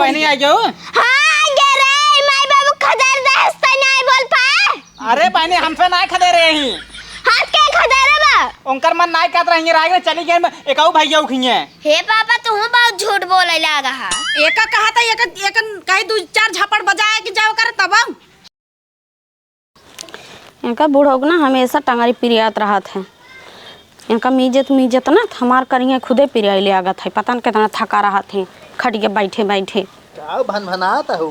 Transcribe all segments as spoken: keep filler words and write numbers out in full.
बहिनी आ गयो। हाँ, आ गया रे, माई बाबू खदेर दे हस्ते नाई बोल पाए। अरे बहिनी, हमसे नाई खदेरे ही। हाथ के खदेरे बा? उनकर मन नाई कहत रही, राग में चली गई, एकाऊ भैया उखिए। हे पापा, तू बहुत झूठ बोले लागा हा। एका कहा था, एक, एक कहीं दू चार झापड़ बजाए कि जाओ कर तब। इनका बूढ़ो के ना हमेशा टंगरी पिरियात रहत है। इनका मीजत मीजत ना हमार करिए खुदे पिरियाई ले आगत है। पता न कितना थका रहत है खटिया बैठे बैठे। का भनभनात हो?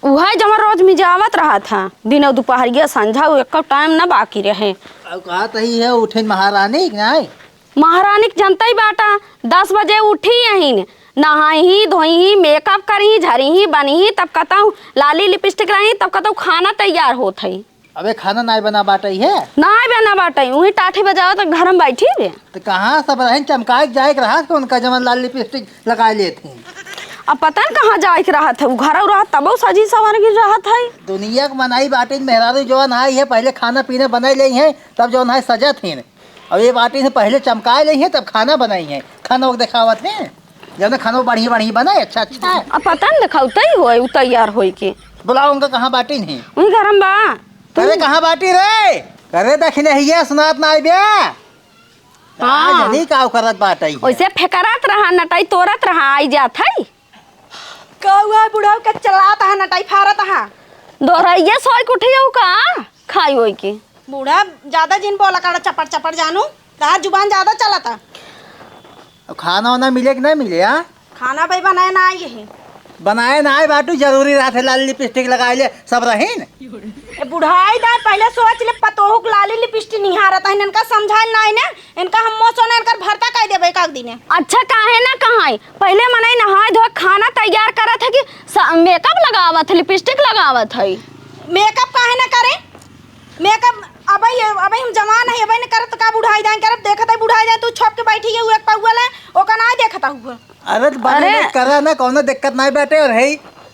उहे जमा रोज मिजावत रहत है, दिन दुपहरिया संझा, उ एको टाइम ना बाकी रहे। अब कहत ही है उठे महारानी कि नाई? महारानी के जनतई बाटा, दस बजे उठी यहीं, नहाई ही, धोई ही, मेकअप करी ही, झरी ही, बनी ही, तब कतहु लाली लिपस्टिक रही, तब कतहु खाना तैयार होत है। अबे खाना नाई बना बाटई है? नाई बना बाटई, उही टाठी बजावत घर में बैठी बे। तो कहाँ सब रहन चमकाए के जाए के रहा कि उनका जवन लाल लिपस्टिक लगा लेत हैं। अब पता न कहाँ जाए के रहत है, उ घर रहत तबो सजी सवर के रहत है। दुनिया के मनाई बाटे, मेहरारू जवन आई है पहले खाना पीना बनाई ले हैं, तब जवन है सजत हैं। अब ये बाटी से पहले चमकाए ले हैं, तब खाना बनाई हैं। खाना वो देखावत हैं, जब खाना बढ़िया बढ़िया बनाए, अच्छा अच्छा है। अब पता न देखाऊ तई होए, उ तैयार होई के। बुलाओ उनका, कहाँ बाटी नहीं? उही घर में बा। अरे कहाँ बाटी रे? अरे दखिनहिया सुनात ना आइबे। हाँ। आज नहीं काव करत बाटई है। ओइसे फेकरात रहा, नटई तोरत रहा, आई जात है। कौआ बुढ़ऊ के चलात हा, नटाई फारत हा। दोहरैया सोई के उठी हो का? खाई होई के। बूढ़ा ज्यादा जिन बोला करा चपड़ चपड़ जानू, तहार जुबान ज्यादा चलत हा। अब खाना वाना मिले कि ना मिले, आ? खाना भाई बनाए ना आई है। बनाए ना आए बाटू, जरूरी रहत है लाल लिपस्टिक लगाए ले सब रहीन। ए बुढ़ाई दा पहले सोच ले, पतोहू के लाली लिपस्टिक निहारत है, इनका समझाए ना आई ना। इनका हम मोसो ना इनकर भरता कह देबे एक आध दिने। अच्छा काहे ना कहाई, पहले मनई नहाए धोए खाना तैयार करत है कि स-, मेकअप लगावत है, लिपस्टिक लगावत है। मेकअप काहे ना करे? मेकअप अबे, अबे हम जवान है, अबे न करत का बुढ़ाई जाए करब, देखत है बुढ़ाई जाए तू छप के बैठी है, उ एक पौआ ले, ओका ना देखत है। अरे तो बने अरे। नहीं करा ना, कौनो दिक्कत नहीं बाटे। और है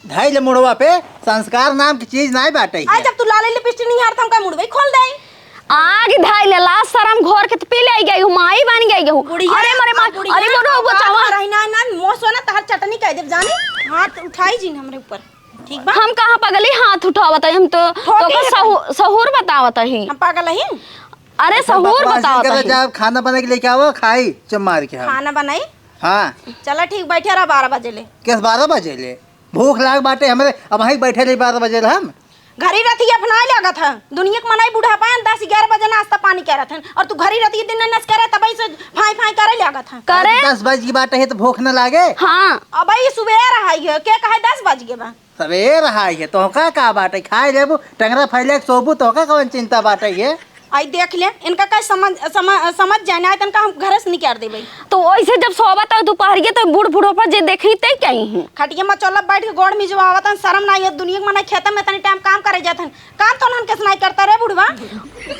धाई ले मुड़वा पे, संस्कार नाम की चीज नहीं बाटे आज है। जब तू लाली लिपस्टिक निहारत हम का मुड़वे खोल दे। आग धाई ले, लाज शरम घोर के त पी ले गई हूँ, माई बन गई हूँ। बुढ़िया, अरे मरे माई, बुढ़िया, अरे बुढ़ऊ अब बचावा। रही ना, ना, मोसो ना तहर चटनी कह देब जानी। हाथ उठाई जिन हमरे ऊपर, ठीक बा? हम कहाँ पगली हाथ उठावत है, हम तो ठोकी तोका है सहू-, सहूर बतावत ही। हम पागल ही? अरे अच्छा, सहूर बकवास बतावत करे, ही। जब खाना बना के लेके आओ, खाई चुप मार के हम। खाना बनाई? हाँ। चला ठीक, बैठे रहा बारह बजे ले। किस बारह बजे ले? भूख लाग बाटे हमरे, अब वहीं बैठे रही बारह बजे ले हम। घरी रतिया फनाए लागत है। दुनिया के मनई बुढ़ापा है, दस ग्यारह बजे नाश्ता पानी करत हैं। और तू घरी रतिया दिन नस करे, तबई से फाई फाई करे लागत है। करे? अब दस बज की बात है तो भूख न लागे? हाँ। अबई सुबेर है, के कहे दस बज गए बा? सबेर है, तोहका का बाटे? खाए लेबू, टंगरा फैले के सोबू, तोहका कौन चिंता बाटे ये? आई देख ले, इनका का समझ, समझ, समझ जाए ना, तनका हम घरे से निकाल देबे। तो ओइसे जब सोवत है दोपहरिया, तो बूढ़ बूढ़ो पर जे देखी, ते कहीं हैं। खटिया में चलब बैठ के गोड़ मिजवावत हन, शर्म ना आइए। दुनिया के मने खेते में तनी टाइम काम करे जात हन, काम तो उन्हन कैसे नहीं करता रे बुढ़वा।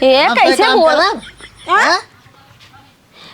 ए, हम पे कैसे काम बोल करब? हाँ? हाँ?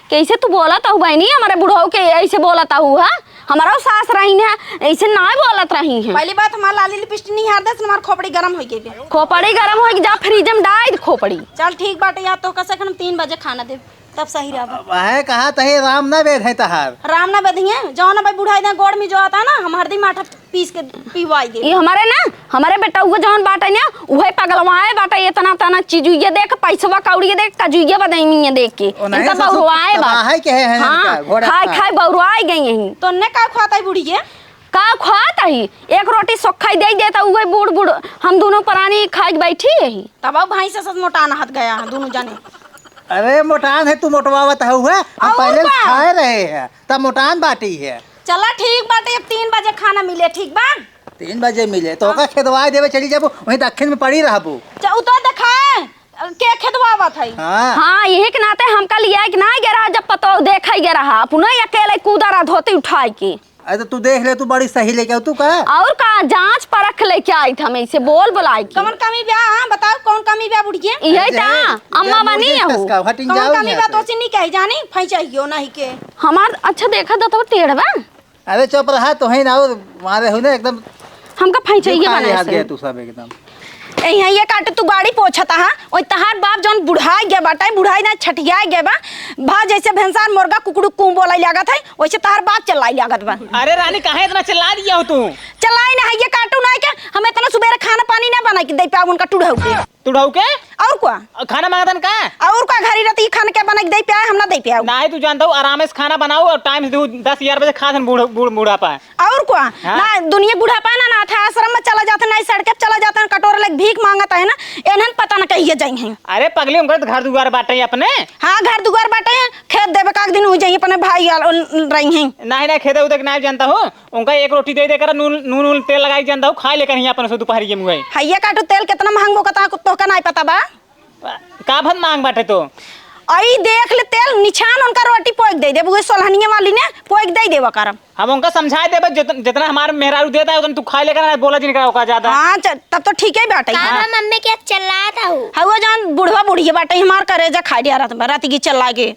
कैसे तू बोलत हऊ बहनी, हमारे बुढ़ऊ के ऐसे बोलत हऊ, हाँ? हमारा सास रही ना, ऐसे ना बोलत रही हैं। पहली बात हमार लाली लिपस्टिक निहार दे, हमार खोपड़ी गरम हो गई बे। खोपड़ी गरम हो गई, जा फ्रिज में डाल दे खोपड़ी। चल ठीक बाटे यार, तो कैसे हम तीन बजे खाना देब, तब सही रहबा। वह कहा तहे राम ना बेधे तहार। राम ना बेधिए, जौन भाई बुढ़ाई दे गोड़ में जो आता ना, हम हरदी माठा पीस के पिवाई दे। ये हमारे ना, हमारे बेटउआ जौन बाटे ना, उहे पगलवाए बाटे, इतना तना चीजुइया देख, पैसवा कौड़िया देख, कजुइया बदामिया देख के। ओ नहीं, इनका ससुर बउरवाए बा। तबाहे के है, है हाँ, इनका, घोड़ा खाए का। खाए बउरवाए गई हैं। तो ने का खुआता है बुढ़िया? का खुआत ही? एक रोटी सोखा ही दे देता, उहे बूढ़ बूढ़ हम दोनों परानी खाए के बैठी ही। तब अब भाई से सस मोटान हत गया है दोनों जने। अरे मोटान है, तू मोटवावत है हुआ, हम और पहले का? खाए रहे हैं, तब मोटान बाटी है। चला ठीक बाटे, अब तीन बजे खाना मिले, ठीक बा? तीन बजे मिले, तो हाँ। ओका खेदवाए देवे, चली जाबू, वहीं दक्षिण में पड़ी रहबू। च-, उ तो देखाए, के खेदवावत है? हाँ। हाँ, यही के नाते हमका लिया के ना गया रहा, जब पतो देखे गया रहा, अपने अकेले कूदा रहा धोती उठाए के। अरे तो तू देख ले, तू बड़ी सही लेके आओ, तू का? और का, जांच परख लेके आई थी हम, ऐसे बोल बुलाई के। कौन कमी बा? हाँ, बताओ, कौन कमी बा बुढ़िया? यही अरे ता, जे, अम्मा जे बनी मुर्गे हो। फंसका, हटिन कौन जाओ कमी यहाँ बा? से। तो से नहीं कही जानी, फैसा ही हो नहीं के। हमार, अच्छा देखा तो, तो टेढ़ बा। अरे चुप रहा, तो है ना, और मारे हो ना एकदम। हमका फैसा ही जीव खा बना ले हाथ से। गया तू सब एकदम। ए, यहाँ ये काटे तू गाड़ी पोछत हा, ओइ तहार बाप जौन बुढ़ाइ गया बाटे, बुढ़ाइ ना छठियाइ गया बा, भा जैसे भेंसार मुर्गा कुकड़ू कूँ बोलाइ लागत है, वैसे तहार बाप चिल्लाइ लागत बा। अरे रानी, काहे इतना चिल्ला दिया हो तू? चिल्लाई ना है ये काटू ना है क्या? हम इतना सुबेरे खाना पानी ना बनाइ के दे पाउब उनका टुढ़ऊ के। टुढ़ऊ के? और का? खाना मांगतन का? और का, घरी रती खाना के बनाइ के दे पाए, हम ना दे पाउब। नाही, तू जानत हो, आराम से खाना बनाओ और टाइम से दू, दस ग्यारह बजे खात हन बूढ़, बूढ़, बुढ़ापा। और का? हाँ। ना दुनिया बुढ़ापा ना, अनाथ आश्रम में चला जात, ना सड़के पे चला जात, कटोरा लेके भीख मांगत है ना, एनहन पता न कहिए जाई हैं। अरे पगली, उनकर तो घर दुआर बाटे अपने। हाँ, घर दुआर बाटे, खेत देवे का दिन हुइ जाई अपने भाई आल, उन, उन रही हैं। नाही, नाही, खेते उते के नाही जानत हो, उनका एक रोटी दे दे कर नून, नून, नून तेल लगाइ जानत हो, खाइ लेकर ही अपन से दोपहर के मुँह। हइये काटू तेल कितना महंग बोकता, तोहका नाही पता बा? का भन मांग बाटे तो? अई देख ले तेल निछान उनका रोटी पोइक दे देब, उहे सोलहनिया वाली ने पोइक दे देबा करब। हम उनका समझाइ देबे, जित-, जितना हमार मेहरारू देता है, उतना तू खाइ लेकर ना बोला जिनका ओका ज्यादा। हाँ, च-, तब तो ठीक ही बाटे। का हाँ। बा मम्मी के चिल्लात हऊ? हउआ जौन बुढ़वा बुढ़िया बाटे, हमार करेजा खाइ दिया रात में, रात की चिल्ला के।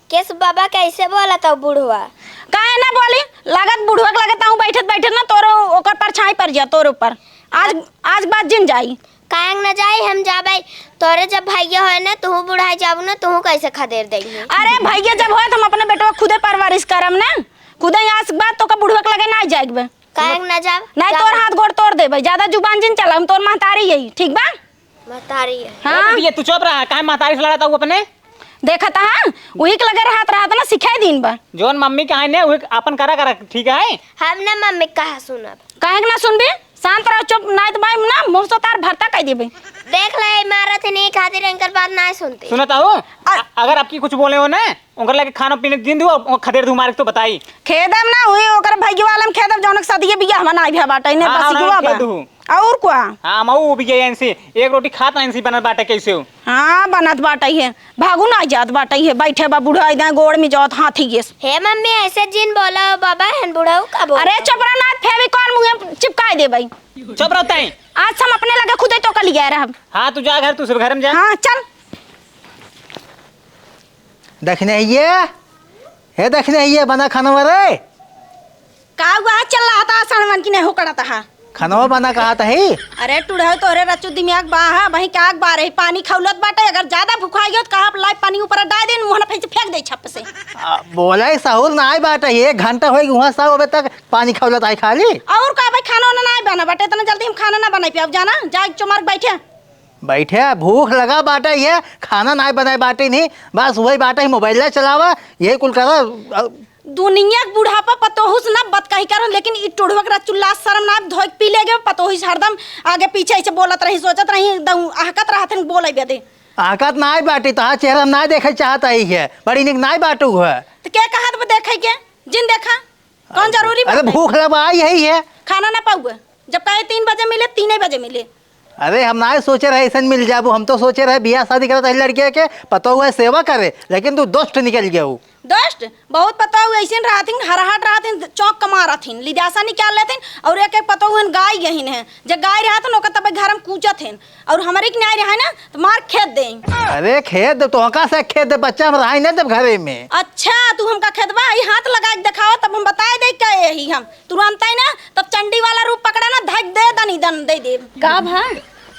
केस बाबा कैसे बोलत हऊ बुढ़वा? काहे ना बोली? लागत बुढ़वा के लागत हूँ बैठत बैठत ना तोरो ओकर परछाई पर जा तोर ऊपर। आज, आज बात जिन जाई। काहे न जाई, हम जाबै। तोरे जब भैया होए ना, तू बुढ़ाई जाबू ना, तू कैसे खदेर देंगे? अरे भैया जब होए तो हम अपने बेटवा खुदे परवरिश करम ना, खुदे आज बात तोका बुढ़वा के लगे ना जाइबे। काहे न जाब? नहीं, तोर हाथ गोड़ तोड़ देबे, ज्यादा जुबान जिन चला, हम तोर महतारी यही, ठीक बा? महतारी है। हाँ। ए बिटिया, तू चुप रहा, काहे महतारी से लड़त हऊ अपने? देखत हा, वही के लगे रहत रहत ना सिखाई दिन बा। जौन मम्मी के है ने, वही अपन करा करा, ठीक है? हम ना मम्मी कहा सुनब। काहे के ना सुनबे? शांत रहो, चुप, नाहीं तो भाई ना मुंह से तार भरता कह देबे। देख ले, ई मारत है, नहीं खातिर इनकर बात ना सुनते। सुनत हऊ? अ- अ-, अगर आपकी कुछ बोले हो ना, उनकर लगे खाना पीने दिन दू, और खदेर दू मारे तो बताई। खेदम ना हुई, ओकर भैया वाला में खेदम, जौन के साथ ये बियाह मनाई भी बाटे, ने हाँ, बस हाँ, युवा खेद बा। दू। और का? हाँ, मऊ भी गए इनसे, एक रोटी खात ना इनसे बनत बाटे कैसे हो? हाँ, बनत बाटे है, भागू ना जात बाटे है, बैठे बा बुढ़ा इधर गोड़ में जात हाथी ये। हे मम्मी, ऐसे जिन बोला हो बाबा, हन बुढ़ऊ का बोल। अरे चुप रह ना, फेविकॉल मुँहे चिपकाए देबे। चुप रह तैं। आज हम अपने लगे खुदे तोका लिया रहब। हाँ, तू जा घर, तू सब घर में जा। हाँ, चल। दखिनहिये, हे दखिनहिये, बना खानवा रे। का हुआ? चल रहा था सड़वन की नहीं हो कड़ा था। खानवा बना कहा था ही? अरे टुड़हौ तोहरे रचू दिमाग बा हा, वहीं का बा रही, पानी खौलत बाटे, अगर ज्यादा भुखाई गयो तो कहा लाई पानी ऊपर डाल दे, मुँह ना फेंक, फेंक दे छप से। आ, बोला ही सहूर ना आए बाटे, एक घंटा होई उहाँ सब अबे तक पानी खौलत आई खाली। और का भाई खाना वाना ना बना बाटे, इतना जल्दी हम खाना ना बनाई पे, अब जाना, जा चुमार बैठे। बैठे, भूख लगा बाटे, ये खाना नाय बनाए बाटे नहीं, बस वही बाटे, मोबाइल चलावा, यही कुल करा। अ, दुनिया के बुढ़ापा पतोहू से ना बतकही करो, लेकिन ई टुढ़वा के रचुल्ला शर्म ना धोए के पी ले गए, पतोहू से हरदम आगे पीछे ऐसे बोलत रही, सोचत रही, एकदम अहकत रहत हन बोले बदे। अहकत नाय बाटे, तोहार चेहरा हम नाय देखे चाहत आई है, बड़ी निक नाय बाटू है। तो के कहत बा देखे के? जिन देखा, कौन जरूरी अरे बात है? भूख लगा यही है। खाना ना पाऊँ, जब कहे तीन बजे मिले, तीने बजे मिले। अरे हम ना सोचे रहे ऐसन मिल जाबू, हम तो सोचे रहे बियाह शादी करत है लड़के के, पतोहू है सेवा करे, लेकिन तू दुष्ट निकल गया हो। दुष्ट? बहुत पतोहू ऐसे रहथिन, हरहट रहथिन, चौंक के मारथिन, लिदासा निकाल लेथिन, और एक एक पतोहू हन गाय यहिन है, जब गाय रहथिन ओकर तब घर में कूचत हन, और हमरे के न्याय रहे ना, तो मार खेद दे। अरे खेद दे, तो हका से खेद दे, बच्चा हम रहाई नहीं जब घरे में। अच्छा, तू हमका खेदबा, ई हाथ लगा के देखाओ, तब हम बताए दे का यही हम। तुरंत ही ना, तब चंडी वाला रूप पकड़ा ना, धक दे, दनी दन दे दे। का भा?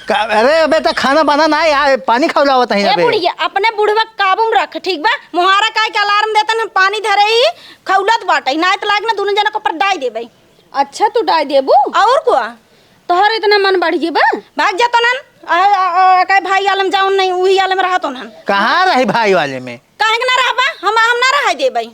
का, अरे अबे तो खाना बना ना है, यार, पानी खौलावत है ए अबे। बुढ़िया, अपने बुढ़वा काबू में रख, ठीक बा? मुहारा काहे के अलार्म देतन, हम पानी धरे ही खौलत बाटे, ना तो लाग ना दोनों जना के ऊपर डाई देबे। अच्छा, तू डाई देबू? और का? तोहर इतना मन बढ़ गई बा? भाग जा तो नन, आ, आ, आ, कहे भाई आलम जाऊन नहीं, उही आलम रहा तो नन। कहाँ रही भाई वाले में? काहे के ना रहबा? हम, हम ना रहा देबे।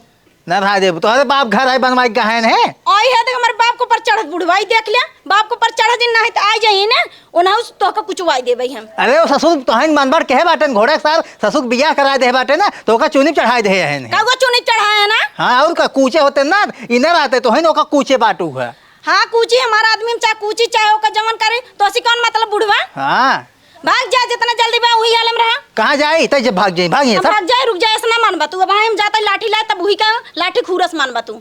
ना रहा देबू, तोहरे बाप घर है बनवाई के गहन है। आई है देख, हमारे बाप के ऊपर चढ़त बुढ़वाई देख ले, बाप के ऊपर चढ़ दिन नहीं तो आ जाइए ना, ओनहु से तोहका कुचवाई देबे हम। अरे वो ससुर तोहन मनबड़ कहे बाटन, घोड़े के सार ससुर के बियाह कराए दे बाटे ना, तोहका चुनी चढ़ाए दे हन। कौआ चुनी चढ़ाए है ना? हाँ, और का कूचे होते ना, इन्हें रहते तोहन ओका कूचे बाटू है। हाँ, कूची हमारा आदमी में चाहे कूची चाहे ओका जवन करे, तो असी कौन मतलब बुढ़वा? हाँ। भाग जा, जितना जल्दी बा उही आलम रहा। कहाँ जाई? तै जब भाग जाई, भाग जाई हम सब। भाग जाए, रुक जाए, ऐसा ना मानबा तू। अब हम जाता लाठी लाए, तब उही का लाठी खूरस मानबा तू।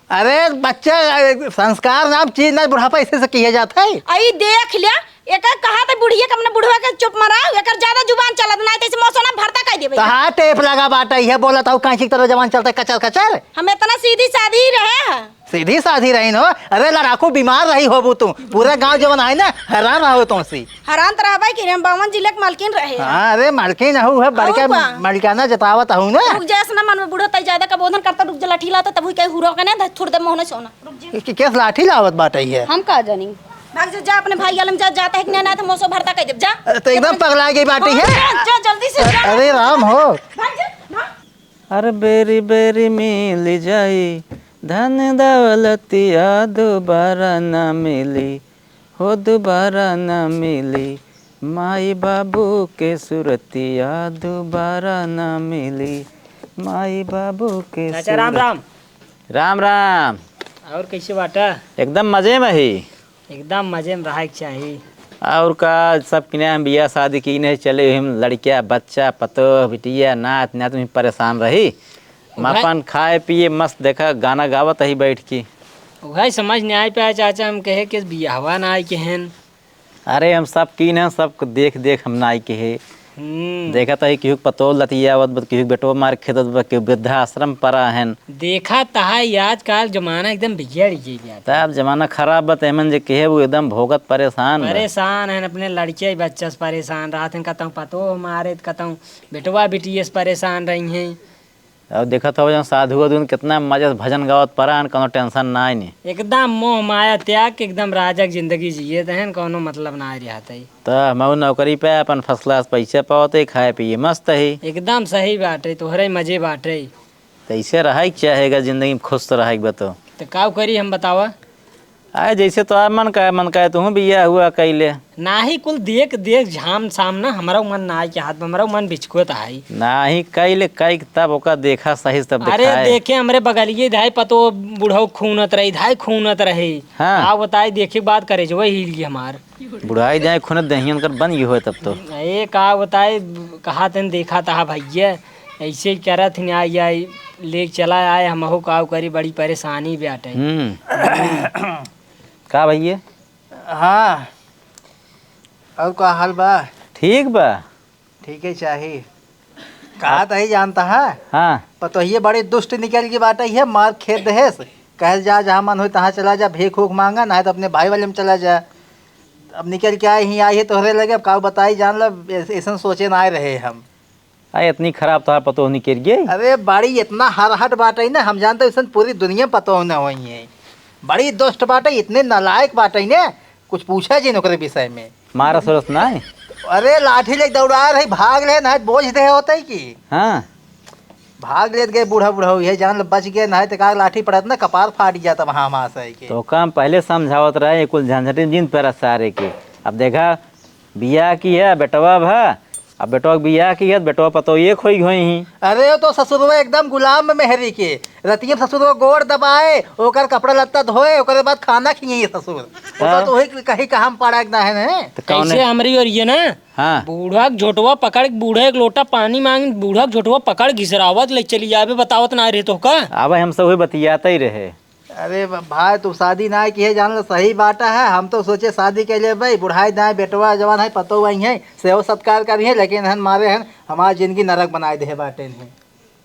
अरे बच्चा, अरे संस्कार नाम चीज ना बुढ़ापा ऐसे से किया जाता है। आई देख लिया, एक कहा तो बुढ़िया के अपने बुढ़वा के चुप मरा, एकर ज्यादा जुबान चलत ना, तैसे मौसम ना भरता कह देबे। कहाँ टेप लगा बाटा, ये बोलत हूँ, कांची की तरह जबान चलता है, कचर कचर। हम इतना सीधी सादी रहे हैं। सीधी साधी रही न हो। अरे लड़ाकू, बीमार रही होबू तू। पूरा गाँव जवन आए ना, हैरान रहो तुमसे। हैरान त रहबे कि रे, हम बावन जिले के मालकिन रहे। हाँ, अरे मालकिन हूँ, है बड़का अउर का? मलिकाना जतावत हूँ ना। रुक जा, ऐसे ना मन में बूढ़ो तई ज्यादा कबोधन करता, रुक जा, लाठी लाता, तब हुई कहीं हुरो के ना, थोड़ दे मोहन सोना। कि, कि, केस लाठी लावत बाटे है? हम का जानी। भाग जा, जा अपने भाई आलम जा, जाता है कि ना, ना तो मोसो भरता कह देब, जा। अरे, तो एकदम पगला गई बाटी हाँ, है। जा, जा, जल्दी से जा। अरे राम हो। भाग जा, भाग। अरे बेरी बेरी मिल जाई धन दौलतिया, दोबारा ना मिली हो, दोबारा ना मिली। माई बाबू के सुरतिया दोबारा ना मिली, माई बाबू के चाचा, राम सूरत- राम। राम राम। और कैसे बाटा? एकदम मजे में ही। एकदम मजे में रहे के चाही। और का, सब किने हम बियाह शादी की नहीं चले, हम लड़किया, बच्चा, पतोह, बिटिया, नात, नात में परेशान रही। हम भाई अपन खाए पिए मस्त, देखा गाना गावत ही बैठ के। वही समझ नहीं आए पाए चाचा, हम कहे कि बियाहवा ना आए के हन। अरे हम सब कीन हैं, सबको देख देख हम नाई के है। हम्म। देखत है केहू के पतोह लतियावत बा, केहू के बेटवा मार खेदत बा, केहू वृद्धाश्रम परा हन। देखत है आजकल जमाना एकदम बिगड़ गई बा। तब जमाना खराब बा, तेमन जे कहे वो एकदम भोगत परेशान बा। परेशान हन, अपने लड़के बच्चा से परेशान रहत हन, कतहूँ पतोह मारे त कतहूँ बेटवा बिटिया से परेशान रही हैं। अब देखत हो जौन साधु अधुन कितना मजा से भजन गावत परा हन, कौनो tension नाई नी। एकदम मोह माया त्याग के एकदम राजा के जिंदगी जियत हन, कौनो मतलब ना रहत है। त हमहू नौकरी पे अपन first class पैसा पावत है, खाए पिए मस्त है। एकदम सही बात है, तोहरे मजे बाटे। त ऐसे रहे के चाहेगा, जिंदगी में खुश तो रहे के बा तो। त का करी हम बतावा? आए जैसे तोहार मन का, मन का है, तुहूँ बियाह हुआ कैले। नाही, कुल देख देख झाम साम ना, हमरो मन ना आए के हाथ में, हमरो मन बिचकुत आई। नाही, कैले कई तब ओका देखा सही से तब अरे दिखाए। देखे हमरे बगलिए धाई पतो बुढ़ऊ खूनत रही, धाई खूनत रही। हाँ। का बताई, देखे के बाद करे जो हिल गई हमार। बुढ़ाई जाए खूनत दहियन कर बन गई होए तब तो। ए का बताई, कहा तन देखा तहा भैया, ऐसे ही करत ही आई आई, ले चला आए, हमहू काव करी, बड़ी परेशानी बाटे। हम्म। का भैया? हाँ, और का हाल बा? ठीक बा। ठीक है चाही। कहा तही जानता है? हाँ। पतोहिए बड़ी दुष्ट निकल गई बाटे, ये मार खेद देहेस। कहल जा, जहाँ मन होई तहाँ चला जा, भीख उख मांगा, ना है तो अपने भाई वाले में चला जा। अब निकल के आई ही, आई है तोहरे लगे, अब का बताई, जान ला, ऐस-, ऐसन सोचे ना आए रहे हम। अरे, इतनी खराब तोहार पतोह निकल गई? अरे, बड़ी इतना हरहट बाटे ना, हम जानते ऐसन पूरी दुनिया में पतोह ना होई है। बड़ी दुष्ट बाटे, इतने नालायक बाटे ना, कुछ पूछा जिन ओकरे विषय में। मारस उरस नाय? अरे, लाठी लेके दौड़ा रही, भाग ले, ना बोझ दे होते ही की। हाँ। भाग लेत गए बूढ़ा बूढ़ा, ये जान लो बच गए, ना तो का लाठी पड़त ना, कपार फाट जाता वहाँ हमार सही के। तो काम पहले समझावत रहे, ये कुल झंझटिन जिन पर सारे के। अब देखा, बियाह की है, बेटवा भा, अब बेटवा के बियाह की है, बेटवा पतो ये खोई होई ही। अरे, वो तो ससुरवा एकदम गुलाम मेहरी के। रतिया में ससुरवा गोड़ दबाए, ओकर कपड़ा लत्ता धोए, ओकरे बाद खाना खिए ससुर। वो हाँ। तो वही कहीं काम पड़ा एक ना है ने। तो कौन कैसे है? हमरी और ये ना, हाँ। बूढ़ा के झोटवा पकड़ के, बूढ़ा एक लोटा पानी मांग, बूढ़ा के झोटवा पकड़ घिसरावत ले चली आवे, बतावत ना रहे तो का? अब हम सब वही बतियाते ही रहे। अरे ब-, भाई, तू शादी ना किहे, जान लो, सही बात है। हम तो सोचे शादी के लिए भाई, बुढ़ाई दाए, बेटवा जवान है, पतो वही है, सेवा सत्कार करी है, लेकिन हन मारे हन, हमार जिंदगी नरक बनाए दे बाटे ने।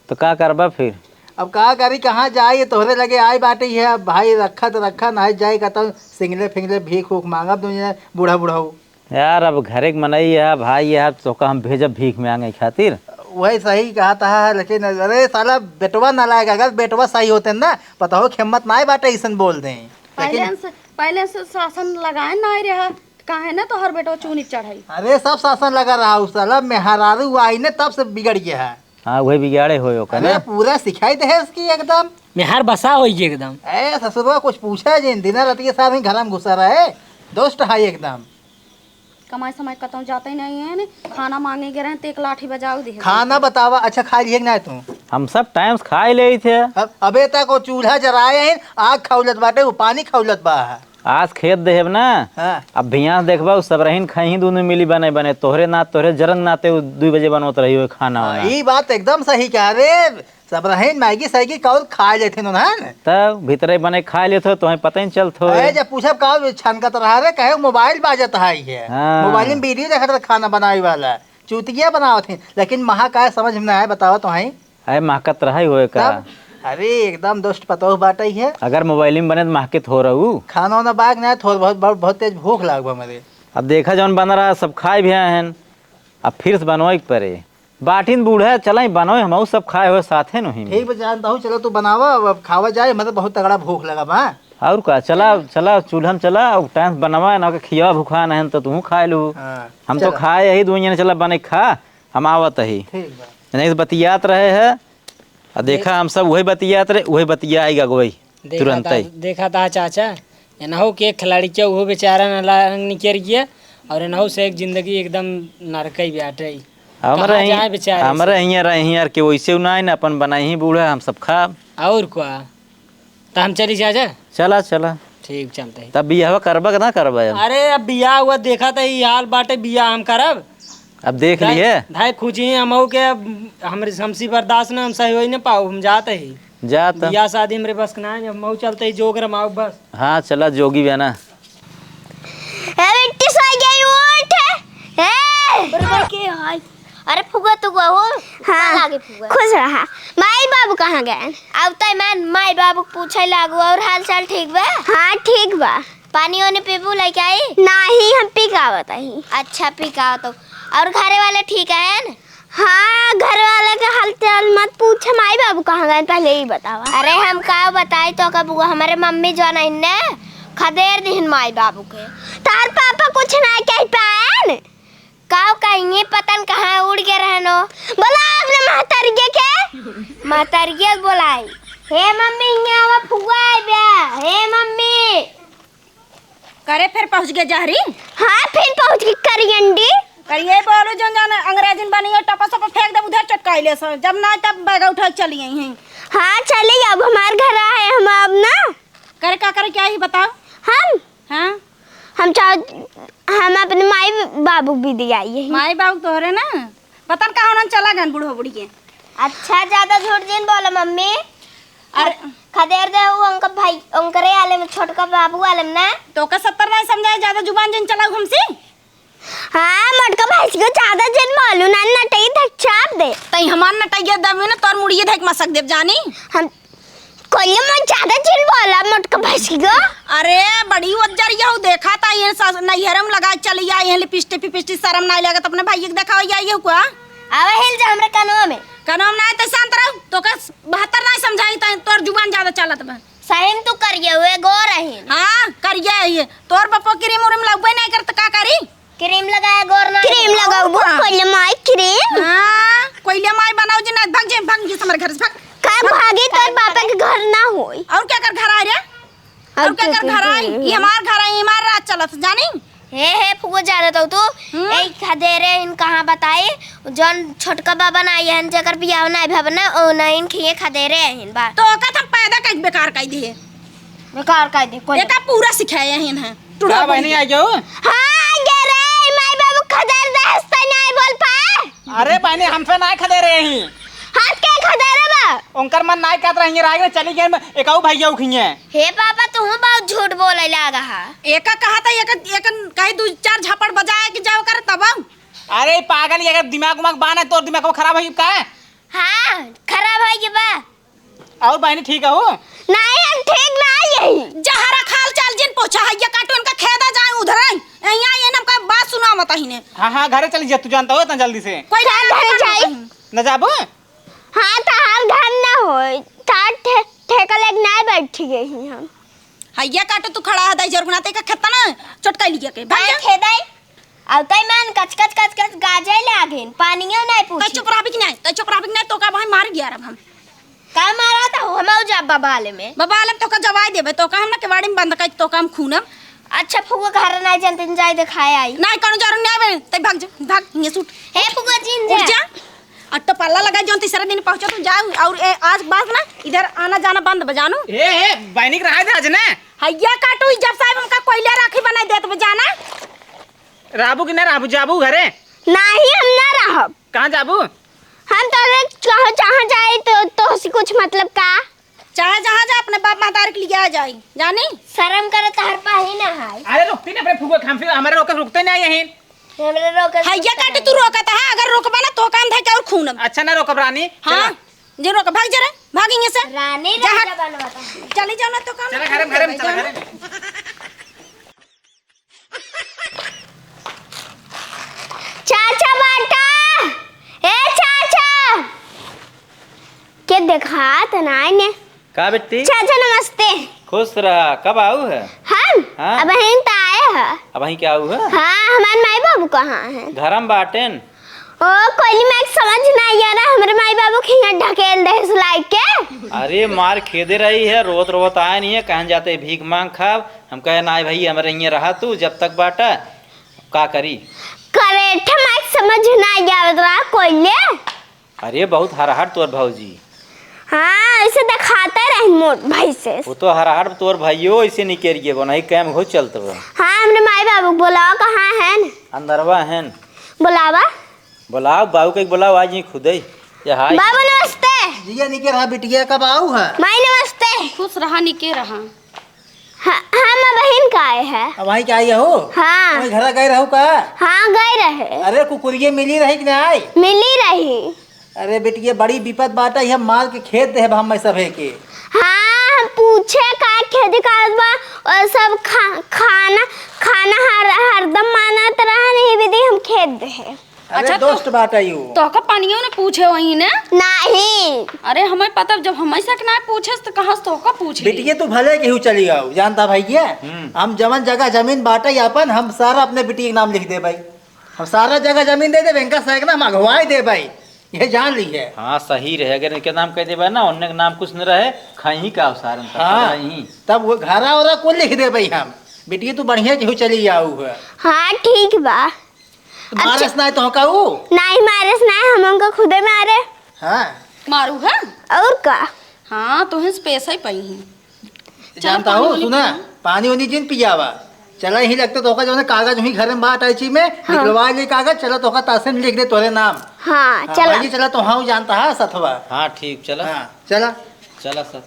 तो का करबा फिर? अब का करी, कहाँ जाई, तोहरे लगे आई बाटे है। अब भाई, रखा तो रखा, ना जाए कहता हूँ, सिंगले फिंगले भीख उख मांगब दुनिया, बूढ़ा बूढ़ा हो। यार, अब घरे के मनई है, भाई है, तोका हम भेजब भीख मांगे खातिर? वही सही कहा था, लेकिन अरे साला, बेटवा नालायक, अगर बेटवा सही होते ना, पता हो, हिम्मत ना बाटे ऐसन बोल दें। पहले लेकिन से, पहले से शासन लगाए ना रहा, काहे ना तोहर बेटवा चूनी चढ़ाई? अरे, सब शासन लगा रहा उस साला, मेहरारू आई ने तब से बिगड़ गया है। हाँ, वही बिगाड़े होए ओकर अरे, ना। पूरा सिखाई दे है इसकी एकदम। मेहर बसा होई एकदम। ए, ससुरवा कुछ पूछा जिन, दिन रात के साथ ही घर में घुसा रहे, दुष्ट है एकदम। कमाई समाई कतौ जाते ही नहीं है ने, खाना मांगे गए रहे तो एक लाठी बजाओ दे। खाना बतावा, अच्छा खा लिए कि ना तू? हम सब टाइम से खाए ले थे। अब, अबे तक वो चूल्हा जराए हैं, आग खौलत बाटे, वो पानी खौलत बा। आज खेत देहेब ना, हाँ। अब भियास देखबा, उ सबरहिन खइहीं दुनू मिली बने बने, तोहरे ना, तोहरे जरन नाते उ दुई बजे बनवत रही हो खाना हाँ, वाना। ई बात एकदम सही कहा रे, सबरहिन मैगी सैगी कौर खा लेथिन उन्हन। तब भीतरे बने खा लेत हो, तोहें पता ही चलत हो। ए, जब पूछब का छनकत रहा रे, कहे मोबाइल बाजत है ये। हाँ। मोबाइल में वीडियो देखत रहे खाना बनावे वाला, चूतिया बनावत हैं, लेकिन महा का समझ में ना आए, बतावा तो हैं। अरे महकत रहे होए का? तब? अरे एकदम दोस्त पतोह बाटइ है। अगर मोबाइल में बने त महके थोरऊ। खाना वाना बाग ना, थोर बहुत, बहुत, बहुत तेज भूख लाग बा हमरे। अब देखा जौन बन रहा, सब खाए भी आए हैं, अब फिर से बनवाए के परे। बाटिन बूढ़ा, चला ही बनवाए, हमहू सब खाए हुए साथे नहीं में। ठीक बा, जानता हूँ, चलो तू बनावा, अब, अब खावा जाए, मतलब बहुत तगड़ा भूख लगा बा। और का, चला, चला चूल्हा में चला, अब टाइम से बनवा, ना के खियावा भूखा नहीं तो तू खाए लू। हाँ, हम तो चला। खाए यही दो जने, चला बने खा, हम आवत ही। ठीक बा। नहीं तो बतियात रहे है, आ देखा, हम सब उहे बतियात रहे, उहे बतिया आइगा गोई देखा तुरंत था, ही। देखा था चाचा, एनहू के एक खिलाड़ी के उहो बेचारा नालायक निकर गया, और एनहू से एक जिंदगी एकदम नरकई बाटे। हम कहाँ रही, जाए बेचारे हम से? रही, रही यार, के वैसे उ ना, ना अपन बनाई ही बूढ़ा, हम सब खाब। और का? त हम चली चाचा? चला, चला। ठीक, चलते हैं। तब बियाहवा करबा कि ना करबा अब? अरे, अब बियाह हुआ, देखा त ई हाल बाटे, बियाह हम करब। अब देख भाई, लिए। भाई, खुजी हमहू के, अब हमरे, हमसे बर्दाश्त ना, हम सही होई ना पाऊ, हम जाते ही। जा त। बियाह शादी हमरे बस के ना है, हमहू चलते ही जोग रमाऊ बस। हाँ, चला जोगी बे ना। ए, बिट्टी सो गई, उठ। ए! बड़े भाई के हाय। अरे फुआ, तू गो हो? हाँ। लागे फुआ। खुश रहा। माई बाबू कहाँ गए? अब तय मैं माई बाबू के पूछे लागू, और हाल चाल ठीक बा? हाँ, ठीक बा। पानी वानी पीबू लेके आई? नाही, हम पी के आवत ही। अच्छा, पी के आवत हो। और घरे वाले ठीक हैं? हाँ, घर वाले के हाल चाल मत पूछ, माई बाबू कहाँ गए, पहले ही बतावा। अरे, हम का बताई तो, कब वो हमारे मम्मी जो है ना, खदेर दिहन माई बाबू के। तार पापा कुछ ना कह पाएन? का कहिए, पता न कहाँ उड़ के रहनो। बोला अपने महतरिये के। महतरिये बोलाई। हे मम्मी, हियाँ आवा, फुआ आइबे। हे मम्मी। करे फिर पहुँच गए जहरी? हाँ, फिर पहुँच गए करियंडी। करिए बोलो, जौन जान अंग्रेजिन बनी हो, टपा सपा फेंक दे, उधर चटकाई ले सो। जब ना तब बैग उठा चली आई हैं। हाँ, चली अब हमार घर आए हम अब ना। करे का करे क्या ही बताओ? हम? हाँ? हम चाह, हम अपने माई बाबू भी दे आई है। माई बाबू तोहरे ना? पता न कहाँ उन्हन चला गन बूढ़ो बुढ़िए। अच्छा, ज्यादा झूठ जिन बोलो मम्मी। अरे। खदेर दे वो उनका भाई, उनकरे आले में, छोटका बाबू आले में ना। तो का सत्तर नहीं समझाए, ज्यादा जुबान जिन चलाऊ हमसे। हाँ, मोटका भैंस को ज्यादा जिन बोलू ना, नटई धक चाप दे। तई हमार नटइया दबे ना, तोर मुड़िए धक मसक देब जानी। हम कोई मन ज्यादा जिन बोला, मोटका भैंस को। अरे, बड़ी उज्जर यहू देखा ता, ये स-, नैहर में लगा चली आई है, लिपस्टिक फिपस्टिक, शर्म नहीं लगत अपने भाई के देखावा आई है को। आवे हिल जा हमरे कनवा में। कनवा में नहीं तो शांत रहो, तो का बहत्तर नहीं समझाई, तई तोर जुबान ज्यादा चलत बा। सही में तू करिए हुए गोर रहीन। हाँ, करिए ही। तोर बप्पो क्रीम उरीम लगबे नहीं करत, का करी? क्रीम लगाए गोर ना क्रीम हो। लगाऊ, वो हाँ। कोइले माई क्रीम। हाँ, कोइले माई बनाओ जी, ना भाग जे, भाग जे हमारे घर से, भाग। का भाग। भागी, तोर पापा के घर ना होई। और क्या कर घर आ रे? और और क्या क्या कर घर आई? ये हमार घर आई, हमार राज चलत, जानी? हे, हे, फुआ जानत हो तू? हम्म? ए, खदेरे इन कहाँ बताई? जौन छोटका बाबा ना आई हन, जेकर बियाह ना भवन ना, ओ ना इन खिए खदेरे आहिन बा। तो ओका त हम पैदा कइके बेकार कइ दिए। बेकार कइ दे, कोई एका पूरा सिखाए आहिन हैं। टुड़ा का बहनी बोल। आ गयो? हाँ, आ गए रे, माई बाबू खदेर दे, हंसते नहीं बोल पाए। अरे बहनी, हमसे ना खदेरे ही। हाथ के खदेरे बा? उनकर मन नाय कहत रही, राग में चली गए, एकाऊ भैया उखिए। हे पापा, तू बहुत झूठ बोले लागा हा। एका कहा था, एका, एका कहीं दो चार झापड़ बजाए कि जाओ कर तब। अरे पागल, ये अगर दिमाग उमाग बाना है, तोर दिमाग खराब है का? हाँ, खराब है ये बा। और बहनी ठीक है हो? नहीं, हम ठीक ना यही। जहरा खाल चाल जिन पोछा है, ये काटू इनका खेदा जाए उधर है। यहाँ ये ना का बात सुना मत ही ने। हाँ, हाँ, घरे चली जा, तू जानता हो इतना जल्दी से। कोई ना, ना घरे जाई। न जाबो? हाँ, तहार घर ना होई, तहार ठे-, ठेका लेके ना बैठ गई हम। हैया काटो तू खड़ा है, दाई जरगुना ते का खेता ना चटकाई लिया के, भाग जा। खेदाई, अब तई मन कच कच कच कच गाजे लागिन, पानियो नहीं तै पूछी। चुप रहबी कि नहीं, तै चुप रहबी कि नहीं, तो का भाई मार गया रब हम। का मारा था हम जाब बबाले में। बबाले में तो का जवाई देबे, तो का हम ना केवाड़ी में बंद कर, तो का हम खूनम। अच्छा फुआ घर ना जनते जाए दिखाए आई। नहीं, कौन जरूर नहीं आवे, तै भाग जा, भाग, ये सूट। हे फुआ जी, उठ जा। अट्टो पल्ला लगा, जौन तीसरा दिन पहुँचो तू जाओ, और ए, आज बाद ना इधर आना जाना बंद बा, जानो। ए, ए, बहनी के रहा दे आज ना। हैया काटू, जब साहब हमका कोयले राखी बनाई देत बा, जाना। राबू कि ना राबू, जाबू घरे? नाही, हम ना रहब। कहाँ जाबू? हम तो कहाँ, जहाँ जाए तो, तो से कुछ मतलब का? चाहे जहाँ जा, अपने बाप महतारी के लिए आ जाई, जानी? शर्म करे तहर पाही ना है। अरे रुकती ना अपने फुआ, हम फिर हमारे रोके रुकते नहीं यहीं। हमरे रोके हैया काटे तू रोकत है, अगर रोकबा ना तो कान धके और खूनम। अच्छा ना रोकब रानी, हाँ, चला। जे रोक भाग जरा। भाग यहाँ से। रानी जा, राजा हट। बनवा था। चली जाओ ना तो काम चला घरे में, घरे में, चला घरे में। चाचा बाटा, ए चाचा, के देखात नाई ने? का बेटी? चाचा नमस्ते। खुश रहा। कब आऊ है? हम? हाँ? अबहिन त आए ह। अबहिन क्या आऊ है? हाँ, हमार माई बाबू कहाँ हैं? घर में बाटेन। ओ, कोइली माई के समझ ना आया ना, हमरे माई बाबू के यहाँ ढकेल दे सुलाई के। अरे मार खेदे रही है, रोत रोत आए नहीं है, कहन जाते भीख मांग खाब। हम कहे ना भाई, हमरे यहाँ रहा तू जब तक बाटा, का करी? करेठे माई के समझ ना आया रहा कोइले। अरे बहुत हरहट तोर भौजी। हाँ, ऐसे दिखाते रही मोट भाई से। वो तो हरहट तोर भाइयो ऐसे निकल गए, नहीं कैम हो चलत बा। हाँ, हमरे माई बाबू के बोलाओ, कहाँ हैं? अंदरवा हैं। बोलावा। बोलाओ, बाबू के बोलाओ, आज ही खुदे। ये हाय। बाबू नमस्ते। जिया निके रहा बिटिया, कब आऊ है? माई नमस्ते। खुश रहा, निके रहा। हाँ, हम अबहिन का आए हैं। अबहिन का आई हो? हाँ। वही घरा गए रहो का? हाँ, गए रहे। अरे कुकुरिये मिली रही कि नाई? मिली रही। अरे बिटिया, बड़ी विपद बाटा, यह मार के खेद देहब हम सभे के। हाँ, हम पूछे का खेती करत बा, और सब खा-, खाना, खाना हर, हरदम मांगत रहा, नहीं विधि हम खेद देहे। अरे अच्छा, तो दोस्त बाटा यू। तोहका पनियो न पूछे वही ने? नहीं। अरे हमें पता, जब हमें से ना पूछे तो कहाँ से तोहका पूछ ली? बिटिया तू भले केहू चली आओ, जानता भाई ये? हम्म। हम जवन जगह जमीन बाटे अपन, हम सारा अपने बिटिया के नाम लिख दे भाई। हम सारा जगह जमीन दे दे, इनका सैकना हम अगवाई दे भाई। ये जान ली है। हाँ, सही रहे, अगर इनके नाम कह देबा ना, उनने के नाम कुछ न रहे, खाई का सारन तक हाँ, रही। तब वो घरा ओरा कुल लिख दे भाई हम। बिटिया तू बढ़िया केहू चली आऊ है। हाँ, ठीक बा। तो अब मारस च- नाई तो का ऊ? नाई मारस नाई, हम उनका खुदे मारे। हाँ। मारू है? और का? हाँ, तो हिंस पैसा ही पाई ही। जानता चलो, हो, पानी सुना, पानी उनी जिन पियावा। चला ही लगता तो का जो है कागज हुई घर में बात आई ची में, हाँ। निकलवा ले कागज, चला तो का तासे में लिख दे तोरे नाम। हाँ, हाँ, चला। भाई, चला तो हाँ जानता है सथवा। हाँ, ठीक, चला। हाँ, चला। चला सर।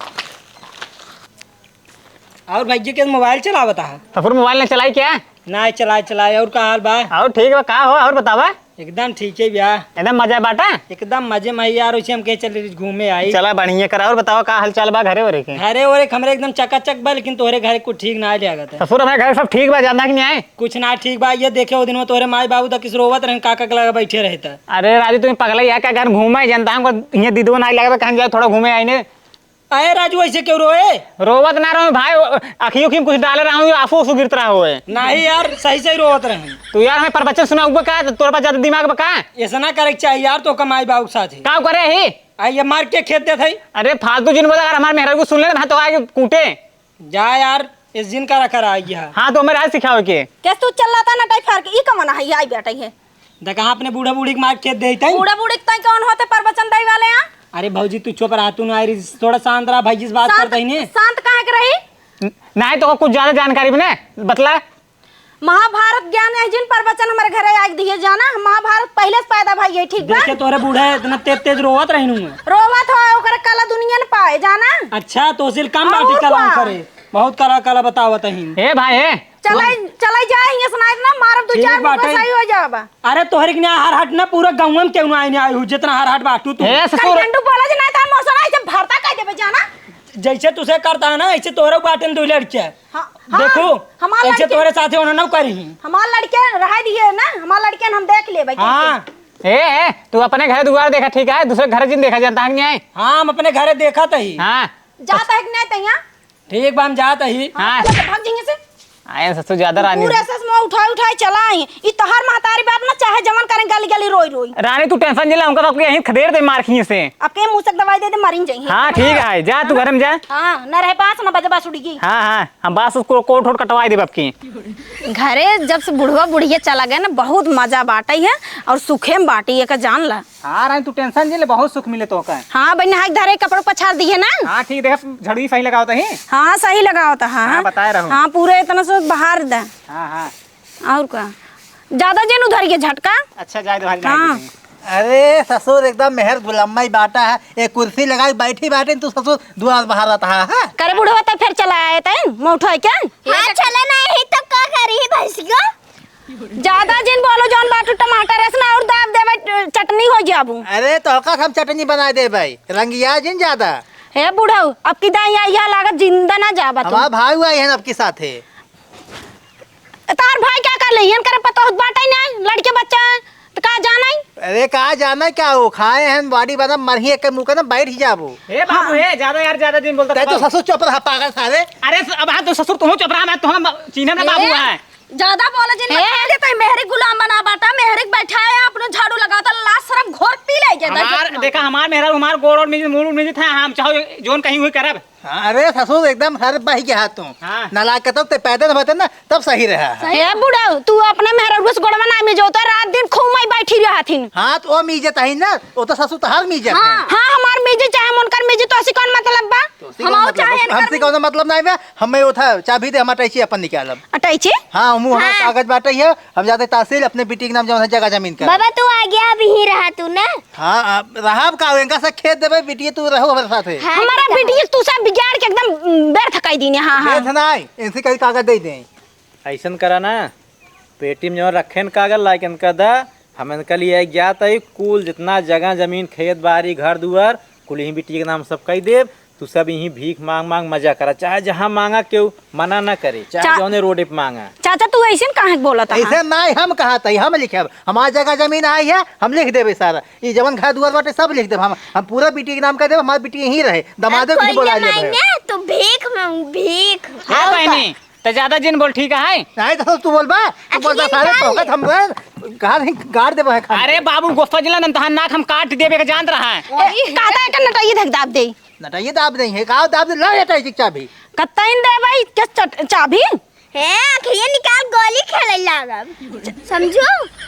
और भैया के मोबाइल चलावत है? ससुर मोबाइल ना चलाई क्या? ना चलाए, चलाए। और का हाल बा? और ठीक बा, का हो और बतावा? एकदम ठीक है भैया। एकदम मजा बाटा? एकदम मजे में यार, उसे हम कहे चल घूमे आई। चला बढ़िया करा, और बतावा का हाल चाल बा घरे ओरे के? घरे ओरे के हमरे एकदम चकाचक बा, लेकिन तोहरे घरे कुछ ठीक ना लागत है। ससुर हमारे घर सब ठीक बा, जानता कि नहीं आए? कुछ ना ठीक बा, ये देखे वो दिन में तोहरे माई बाबू तक किस रोवत रहन, काका के लगे बैठे रहता। अरे राजू तुम्हें पगला ही है क्या? घर घूमे जनता हमको ये दीदो ना लगे, कहीं जाए थोड़ा घूमे आई ने। अरे राजू, ऐसे क्यों रोए? रोवत ना रहूं भाई, अखियों की कुछ डाले रहूं, आंसू आंसू गिरत रहा होए। नहीं यार, सही सही रोवत रहे। तू यार हमें प्रवचन सुनाऊबे का? तोर पास ज्यादा दिमाग बा का? ऐसा ना करे के चाहिए यार, तो कमाई बाबू के साथ है। का करे ही? आ ये मार के खेद देत है। अरे फालतू जिन बोला, अगर हमारे मेहरारू को सुन ले ना तो आगे कूटे। जा यार, इस जिन का रखा रहा है। हाँ तो हमें राज सिखावे के। कैसे तू चल रहा था ना टाइप फार के, ई कमन है, आई बैठा है। देखा, अपने बूढ़ा बूढ़ी के मार खेद देत है। बूढ़ा बूढ़ी के ताई कौन होते प्रवचन दे वाले हैं? अरे भौजी, तू चुप रहा, तू ना आई रही, थोड़ा शांत रहा, भाई जी से बात शांत, करते ही नहीं। शांत काहे के रही? न-, नहीं तो कुछ ज्यादा जानकारी भी नहीं, बतला। महाभारत ज्ञान है जिन प्रवचन हमारे घरे आके दिए जाना, हम महाभारत पहले से पैदा भाई है, ठीक बा? देखे तोरे बूढ़ा इतना तेज तेज रोवत रही हूँ। रोवत हो, ओकरे कला दुनिया न पाए, जाना? अच्छा, तो सिल कम और बाटी कला का? करे, बहुत कला कला बतावत ही। ए भाई, ए, चलाई, चलाई जाए, हियां से नाइट ना मारब, दू ठीक चार बाटे। मुका सही हो जाबा। अरे तोहरे के ना हर हट ना, पूरा गाँव में केहू ना आए, नहीं आए हो, जितना हर हट बाटू तू। ए, ससुर। कल झंडू बोला जे ना, तार मौसम आई, जब भरता कह देबे जाना। जैसे तुसे करता है ना, ऐसे तोहरे बाटन दो लड़के। हाँ, हाँ, देखो, हमार ऐसे लड़के, तोहरे साथे उन्होंने करी। हमार लड़के रह दिए ना, हमार लड़के हम देख लेबे हाँ। कैसे। ए, ए, तू अपने घर दुआर देखा, ठीक है? दूसरे घर जिन देखा जानता है, नहीं आए? हाँ, हम अपने घरे देखा तही। हाँ। जाता है कि नहीं तैया? ठीक बा, हम जात ही। हाँ, हाँ। चलो, तो भाग जाइए से। आए ससुर ज्यादा रानी। पूरे सस में उठाई उठाई चला आई। ई तोहार महतारी बाप ना, चाहे जमन करें गली गली रोई रोई। रानी तू टेंशन जिला, उनका तो यहीं खदेड़ दे मार खींच से। अब के मुसक दवाई दे दे, मरिन जाइए। हाँ, ठीक है, जा तू घर में जा। हाँ, न रहे पास, न बजे बास उड़ी गई। हाँ, हाँ, हम बास उसको कोट होट कटवाई देब आपकी। घरे जब से बुढ़वा बुढ़िया चला गए ना, बहुत मजा बाटे है और सुखे में बाटे, ये का जान ला। हाँ रानी, तू टेंशन जिन ले, बहुत सुख मिले तोहका। हाँ बहिन, हाथ धरे, कपड़ा पछाड़ दिए ना। हाँ ठीक, देख झड़ुई सही लगावत ही। हाँ सही लगावत, हाँ। हाँ, बताए रहूँ। हाँ, पूरे इतना से बाहर दे। हाँ, हाँ। और का? ज्यादा जिन उधर ये झटका। अच्छा, जाए दे भाई, हाँ। जाए दे। अरे ससुर, एकदम मेहर गुलामा ही बाटा है। एक कुर्सी लगाई बैठी बाटे, तू ससुर दुआर बाहर रहता है, हाँ? करे बुढ़वा तो फिर चला आए तैं, मौठा है क्या? हाँ, चले नहीं तो का करी भैंस को? ज्यादा जिन बोलो, जौन बाटू टमाटर ऐसना और दाब देबे, चटनी हो जाबू। अरे, तोहका हम चटनी बनाए देबे, रंगिया जिन ज्यादा। हे बुढ़ऊ, अब की दाई आई है, लागत जिंदा ना जाबा तू। हमार भाई आई है ना आपके साथ है। तार भाई क्या कर ले? इनकर पता होत बाटे ना, लड़के बच्चा है, तो का जाना है? अरे का जाना है, क्या हो खाए हैं, बॉडी बना मरही एक मुंह के ना बैठ ही जाबो। ए बाबू, हाँ। ए, ज्यादा यार, ज्यादा दिन बोलता तै तो था। ससुर चुप रहा, पागल सारे। अरे स-, अब हाँ तो ससुर तुहूँ चुप रहा, मैं तो हम चीन्हे ना बाबू ए, है। ज्यादा बोला जिन ए। बता देता है, मेहरी गुलाम बना बाटा, मेहरी बैठा है, अपने झाड़ू लगाता, लाज शरम घोर पी ले गया, हमार, देखा, हमार मेहरा, हमार गोड़ और मीजित, मूड़ मीजित है, हम चाहो जोन कहीं हुई करब। हाँ, अरे ससुर एकदम हर बही के हाथ तू। हाँ। नालायक के तब ते पैदा न होते ना, तब सही रहा है। सही। ए बुढ़ऊ, तू अपने मेहररुआ से गोड़वा ना मिजो, तो रात दिन खूब मई बैठी रहथिन। हाँ, तो वो मीजत है ना, वो तो ससुर तो हर मीजत हाँ। है। हाँ, हमार मीजे चाहे उनकर मीजे, तो ऐसी कौन मतलब बा? तो उसी का हमार मतलब चाहे बा। इनकर हमसे कौनो मतलब नहीं बा, हमें वो था, चाबी दे, हम अटैची अपन निकालब। अटैची? हाँ, मुँह हाँ। कागज बाटे है, हम जाते तहसील, अपने बेटी के नाम जौन है जगह जमीन कर। बाबा, तू आगे अब यहीं रहा तू ना। हाँ, अब रहा अब का, इनका से खेत देबे, बेटी तू रहो हमारे साथ है। हाँ, हमारा बेटी तू सब बिगाड़ के एकदम, उम, व्यर्थ कर दीने, हाँ, हाँ। व्यर्थ ना आए, इनसे कहीं कागज दे दें। ऐसन करा ना, पेटी में जौन रखे न कागज, लाइक इनका दा, हम इनका लिए एक जात है, कुल जितना जगह जमीन, खेत बाड़ी, घर दुआर, कुल यहीं बिटिया के नाम सब कह देब। तू सब यहीं भीख मांग मांग मजा करा, चाहे जहाँ मांगा, केहू मना ना करे, चाहे चा-, जौने रोडे पे मांगा। चाचा, तू ऐसे काहे बोलत है? ऐसे ना, हम कहा था, हम लिखे, हमार जगह जमीन आई है, हम लिख देबे सारा, ये जवन घर दुआर बाटे सब लिख देब हम, हम पूरा बिटिया के नाम कर देब, हमार बिटिया यहीं रहे, दमादे अब भी कोई बोला जमाई लेब। ना, तू भीख मांग, भीख। हाँ और बहनी, का? त ज्यादा जिन बोल, ठीक है? नहीं तो तू बोल बा, तू अच्छा, बोल बा, ये सारे निकाल। तोहका हम रे, गाड़ ही गाड़ देबो है खाली। अरे बाबू, गोस्ता जिला नन तहार नाक हम काट देबे के जानत रहा है। ए, काटा है का नटैया धक दाब दे। नटैया दाब दे है, का दाब दे, ला ये टाई चाबी। कत्तइन दे भाई, किस चट-, चाबी? हे, आखिर ये निकाल, गोली खेले लागब। समझू?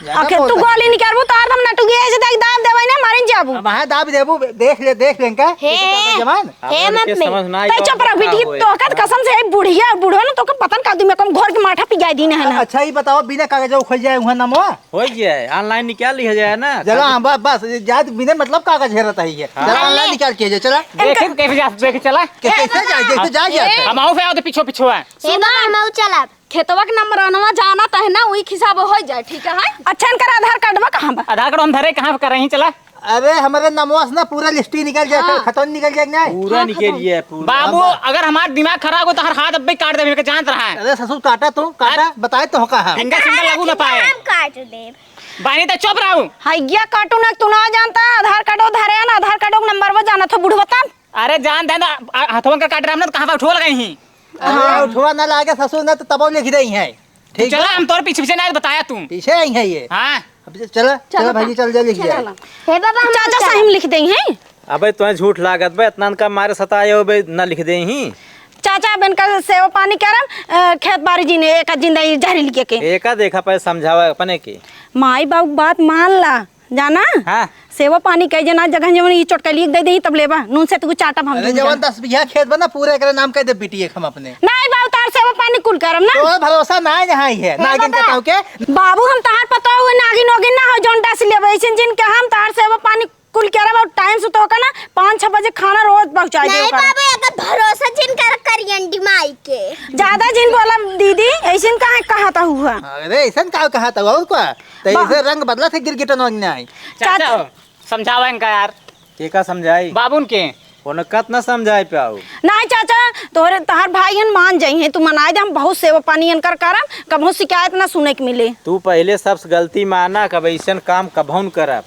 ज्यादा आखिर तू बोलता गोली है। निकालबू, तार हम नटुगिया ऐसे देख दाब देबै ना, मरिन जाबू। अब हाँ, दाब देबू, देख ले, देख ले इनका। हे, कैसे करता जवान। हे, अब मत इनके में। समझ ना आई तै और चुप रह, क्या बेटी, होए। तोहका कसम से, बुढ़िया और बुढ़वा ना, तोहका पता न का दी, मैं कम घोर के माठा पिया दी ना है ना। अच्छा, ये बताओ, बिना कागज खोल जाए हुआ नमवा? हो जाए, online निकाल लिया जाए ना। चला, हाँ, बस, बस, ये जात बिना मतलब कागज हेरत है ये। हाँ। चला, online निकाल के जाए, चला। देखे कैसे जा, देखे चला। कैसे जाए, जैसे जाए, जाए। हम आओ, आओ तो पीछो, पीछो है। ए बाबा, हम आओ चला। खेतवा के नंबरनवा जानत है ना, उही हिसाब हो जाए, ठीक है? अच्छा, इनकर आधार कार्डवा कहाँ बा? आधार कार्ड हम धरे कहाँ पर रही, चला। अरे, हमरे नमवा से ना पूरा list ही निकल जाए, हाँ। खतौनी निकल जाए ना। पूरा हाँ, निकल खतौनी। गया, पूरा। बाबू, अब अगर हमार दिमाग खराब हो तो हर हाथ अब भी काट देबे, इनके जानत रहा है। अरे ससुर, काटा तू, काटा, हाँ। बताए तो कहा हम। Finger, finger लगू ना पाए। हम काट देब। बानी तो चुप रहू। हैया काटू ना, तू ना जानता, आधार कार्डो धरे ना, आधार कार्डो के नंबरवा जानत हो बुढ़वा तब। अरे जान दे ना, आ, हथवन का काट रहा हम ना, तो कहाँ पर उठवा लगाई ही? अरे, हाँ। उठवा ना लागे ससुर, ना तो तबो लिख देई है। ठीक चला, बा? हम तोर पीछे पीछे ना बताया तू। पीछे आई है ये। हाँ। अब चला, चला चला भाई, चल, चल, लिख चला जाए। ना। हे बाबा, हम चाचा चला। सही में लिख देई हैं। अबे, तुम्हें झूठ लागत बे, इतना इनका मारे सताए हो बे, ना लिख देई ही। चाचा, अब इनका सेवा पानी करम, अ, खेत बाड़ी जी ने एक जिंदा ही जहरीली के के। एका देखा पे समझावा अपने के। माई बाबू बात मान ला। जाना? हाँ। सेवा पानी कई जना जगह जवन ई चोटकली दे देई, तब लेबा, नून से तू चाटब हम अरे, दून जवन जन। दस बीघा खेत बा ना, पूरा एकरे नाम कह दे बिटिया के हम अपने। नहीं बाबू, तार सेवा पानी कुल करम ना। तो भरोसा ना है यहाँ ही है, ए नागिन बाबा, के ताऊ के। बाबू, हम तार पता हुए नागिन ओगिन ना हो, जौन डस लेबे, ऐसन जिन के हम तार सेवा पानी कुल करब और time से तो का ना पाँच छह बजे खाना रोज पहुँचाई दे नहीं ओकरा। बाबू, एकर भरोसा जिन कर करियन डिमाई के। ज्यादा जिन बोला दीदी, ऐसन काहे कहता हुआ? अरे, ऐसन का कहता हुआ और का? तो बा- इसे रंग बदला थे गिरगिटन वंग नहीं। चाचा चाचा। हो, समझावा इनका यार। के का समझाई? बाबुन के। उन्हें कत ना समझाई पाऊ। नहीं चाचा, तोहरे, तहार भाई हन मान जाई हैं, तू मनाई दे, हम बहुत सेवा पानी इनकर करब, कबहू शिकायत ना सुने के मिले। तू पहले सबसे गलती माना, कब ऐसन काम कबहू न करब।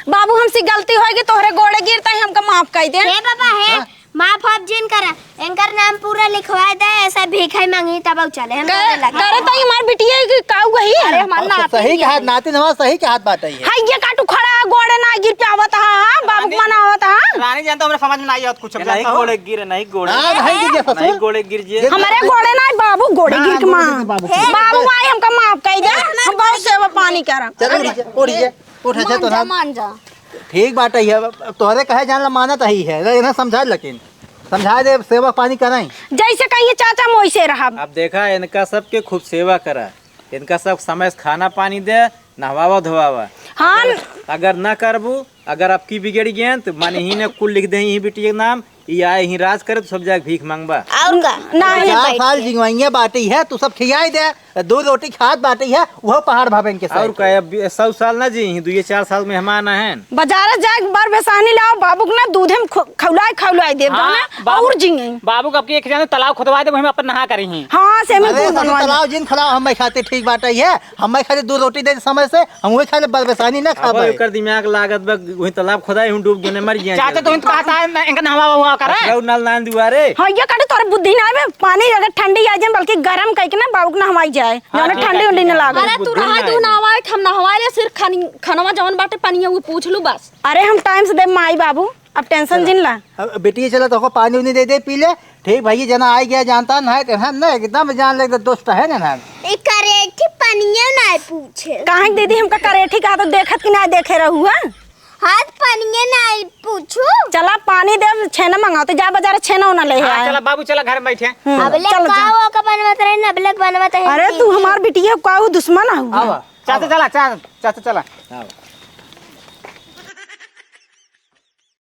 बाबू, हमसे गलती होएगी, तोहरे गोड़े गिरता ही हमका माफ कर दे। हे बाबा, हे, हाँ? माफ वाफ जिन करा, इनकर नाम पूरा लिखवा दे, ऐसा भीख है मांगी तब चले, हम करे, करे लगे। करे तो हमार बिटिया की काऊ गई है। अरे, हमार और नाती सही है। कहा, नाती हमार सही कहा बात है ये। हाय, ये काटू खड़ा है, गोड़े ना गिर पे आवत है, हाँ, बाबू रानी, मना आवत है। रानी जान तो हमरा समझ में ना आवत कुछ, अब नहीं जानता हो? गोड़े गिर, नहीं गोड़े। हाँ, नहीं गिर गया ससुर। नहीं गोड़े गिर जे। गिर हमारे गोड़े ना, बाबू, गोड़े हाँ, गिर के गोड़े माँ। गिर के बाबू। हे। बाबू, आए हमका माफ कर दे, हम बहुत सेवा पानी करब। चलो, उठ जा, उठ जा। उठ, अच्छा, मान तो जा, ना। मान जा। ठीक बात है, अब तोहरे कहे जान ला मानत ही है, इन्हें समझा लेकिन समझा दे, सेवा पानी कराई। जैसे कहिए चाचा, हम वैसे रहब। अब देखा, इनका सबके खूब सेवा करा, इनका सब समय से खाना पानी दे, नहवावा धोवावा। हाँ। अगर, अगर ना करबू, अगर अब की बिगड़ गए तो माने ही ने कुल लिख दे ही बिटिया के नाम, ई आए ही राज करे तो सब जाके भीख मांगबा। और का? ना, ना, चार साल जिंगवाइया बाटी है, तू सब खियाई दे, दो रोटी खात बाटी है, वो पहाड़ भावे इनके और साथ। का, अब सौ साल ना जी, दुए चार साल मेहमान हैं। बाजारे जाके बर बेसानी लाओ, बाबू के ना दूधे में खु-, खौलाए खौलाए देब, हाँ, जाना, बाबू, और जिंगे। बाबू का अब की एक जाने तालाब खुदवा दे, वही में अपन नहा करी ही। हाँ, से में अरे, दूध सब बनवा ले। तालाब जिन खिलाओ, हम खाते ठीक बाटे है, हम खाते दो रोटी दे समय से, हम वही खाले बर बेसानी ना अब खाबे। ओकर दिमाग लागत बा, वही तालाब खुदाई, हम डूब गए, मर गए। चाचा, तो इनका कहता है, इनका नहवा हुआ करे। रौ नल नान दुआरे। हाँ, ये काटे तोरे बुद्धि ना आवे, पानी अगर ठंडी आ जाए, बल्कि गरम कइके ना बाबू के नहवाई जाए, हाँ, जाने ठीक है, ठंडी उंडी ठीक ना है। लागे। अरे, तू बुद्धि रहा, ना तू आवे। नहवाए, हम नहवाए ले, सिर्फ खानी, खनवा जवन बाटे, पनिया वो पूछ लू बस। अरे, हम टाइम से देब माई बाबू, अब टेंशन जिन ला। अब बेटिया चला, तोको पानी उनी दे दे, पी ले। ठीक भैया, जना आई गया, जानता ना है, तेना ना एकदम जान ले, दुष्ट है ना, ना। ए, करेठी पनिया ना पूछे। काहे के दीदी, हमका करेठी कहा तो देखत कि ना देखे रहुआ? हाथ पनिया ना पूछू। चला, पानी दे, छेना मंगाओ, तो जा बाजार छेना ओना ले हाँ, आए। चला बाबू, चला घर में बैठे। हम्म, अबले चल का जा। वो का बनवत रहे ना, अबले बनवत है अरे, कि तू हमार बिटिया का वो दुश्मन है हुआ। आवा। चाचा चला, चा-, चाचा चला। हाँ।